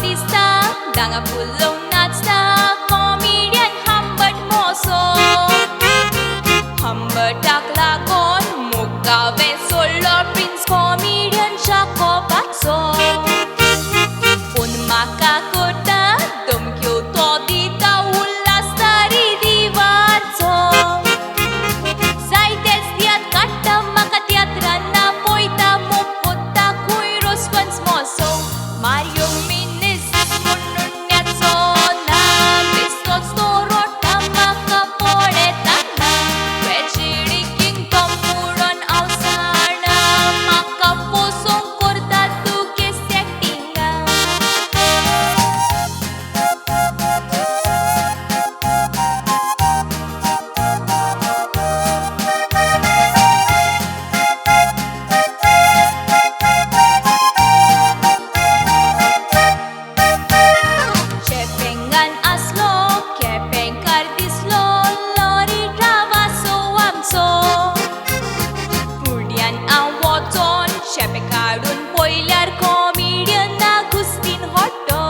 दिसता दांगा फुलोवन नाचता कॉमेडियन हंबट मोसो हंबटाक लागोन मुगावें सोडलो प्रिन्स कॉमेडियन जाकोबाचो पूण म्हाका करता धमक्यो तो दिता उल्हास तारी दिवाचो जायतेच तियात्र काडटा म्हाका तियात्रान ना पळयता मोग कोत्ता खूंय रोसवंस मोसो मारियो मिनिझीस म्हणुण्याचो ना बेस्टोच तो रोडटा म्हाका पळयतना ट्रेजिडी किंगडम म्हणून हांव जाणा म्हाका पोसोंक करता तुगे सॅटिंगां. चेपेंगान आसलो केपेंकार दिसलो लॉरी ड्रावासो आमचो फुड्यान हांव वचोन चेपें काडून पळयल्यार कॉमेडियन आगुस्तीन हट्टो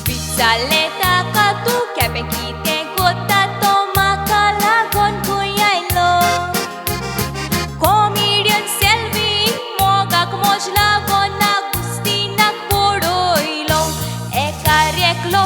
विचारलें ताका तूं केपें कितें कोत्ता तो म्हाका लागोन खंय आयलो कॉमेडियन सेल्वीन मोगाक मोज लागोन आगुस्तीनाक पडयलो एकार एकलो.